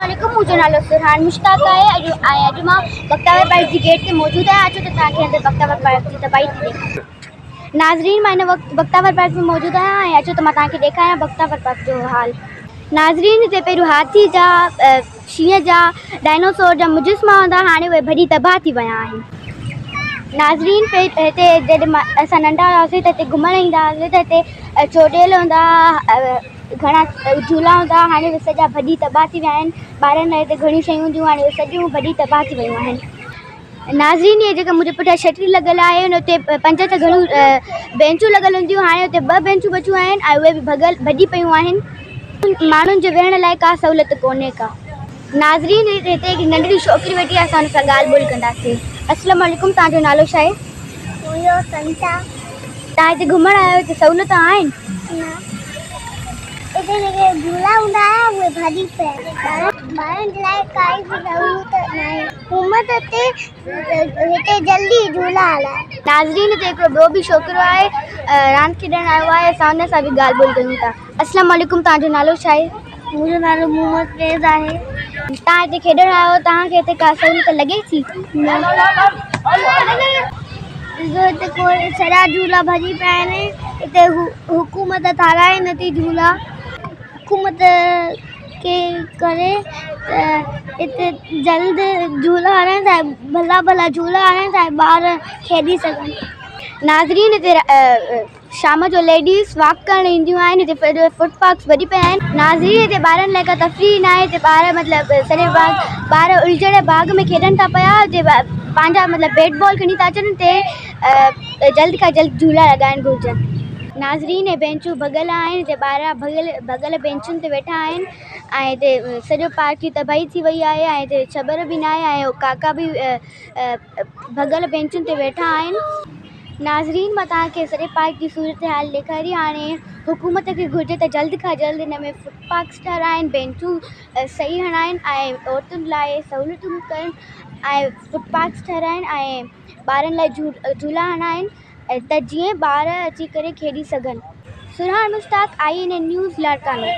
عليڪم منهنجو نالو سرحان مشتاق آهي اڄ ۽ اڄ مان بختاور پارڪ جي گيٽ تي موجود آهيان اچو ته توهان کي اندر بختاور پارڪ جي تباهي ٿي ڏيکاريان ناظرين مان هن وقت بختاور پارڪ ۾ موجود آهيان ۽ اچو ته مان توهان کي ڏيکاريان بختاور پارڪ جو حال ناظرين هتي پهريون هاٿي جا شينهن جا ڊائنوسور جا مجسما هوندا هاڻي اهي ڀڄي تباهه ٿي ويا آهن ناظرين هتي جڏهن اسان ننڍا هئاسين ته هتي گهمڻ ايندا هئاسين ته هتي چوڏيل هوندا هئا گهڻا جهولا هوندا هئا هاڻي اهي سڄا ڀڄي تباهه ٿي ويا آهن ٻارن لاء هتي گهڻيون شيون هونديون هاڻي اهي سڄيون ڀڄي تباهه ٿي ويون آهن ناظرين هي جيڪا منهنجي پٺيان شٽري لڳل آهي ان تي پنج ته گهڻيون بينچون لڳل هونديون هاڻي اتي ٻه بينچون بچيون آهن ۽ اهي به ڀڳل ڀڄي پيون آهن ماڻهن جي ويهڻ لاء ڪا سهولت ڪونهي ڪا ناظرين هتي هڪ ننڍڙي ڇوڪري ويٺي آهي اسان ان سان ڳالهه ٻولهه ڪنداسين السلام عليڪم توهان جو نالو ڇا آهي؟ منهنجو سنتا. توهان هتي گهمڻ آيا آهيو هتي سهولتون آهن؟ نه هتي جيڪي جهولا هوندا هيا اهي ڀڄي پيا ٻارن جي لاء ڪائي به سهولت ناهي حڪومت هتي هتي جلدي جهولا هلائي. ناظرين هتي هڪڙو ٻيو به ڇوڪرو آهي راند کيڏڻ آيو آهي اسان ان سان به ڳالهه ٻولهه ڪيون ٿا السلام عليڪم توهان جو نالو ڇا آهي؟ منهنجو نالو محمد فيض آهي. توهان هتي کيڏڻ آيا آهيو توهان کي هتي ڪا سهولت لڳي ٿي؟ نه ڏسو هتي ڪوئي سڄا جهولا ڀڄي پيا آهن هتي حڪومت ٺاراهي نٿي جهولا حڪومت کي ڪري ته هتي جلد جهولا هڻن ته ڀلا ڀلا جهولا هڻن ته ٻار کيڏي سگهن. ناظرين هتي شام جو ليڊيز واڪ ڪرڻ اينديون آهن هتي فٽ پاٿس ڀڄي پيا آهن ناظرين هتي ٻارن لاء ڪا تفريح ناهي هتي ٻار مطلب سڄي باغ ٻار الجهڙ باغ ۾ کيڏن ٿا پيا هتي پنهنجا مطلب بيٽ بال کڻي ٿا اچن هتي جلد کان جلد جهولا لڳائڻ گهرجن ناظرين هي بينچون ڀڳل آهن هتي ٻار ڀڳل ڀڳل بينچن تي ويٺا آهن ۽ هتي سڄو پارڪ جي تباهي ٿي وئي آهي ۽ هتي ڇٻر به ناهي ۽ ڪاڪا به ڀڳل بينچن تي ويٺا آهن. ناظرين مان توهان کي سڄي پارڪ جي صورتحال ڏيکاري هاڻي حڪومت کي گهرجي ته جلد کان جلد هن ۾ فٽ پاٿس ٺهرائين بينچون صحيح هڻائين ۽ عورتن لاء سهولتون ڪن ۽ فٽ پاٿس ٺهرائين ۽ ٻارن لاء جهولا هڻائين ته جيئن ٻار اچي ڪري کيڏي سگهن. Sarhan Mushtaq, I N N news, Larkana.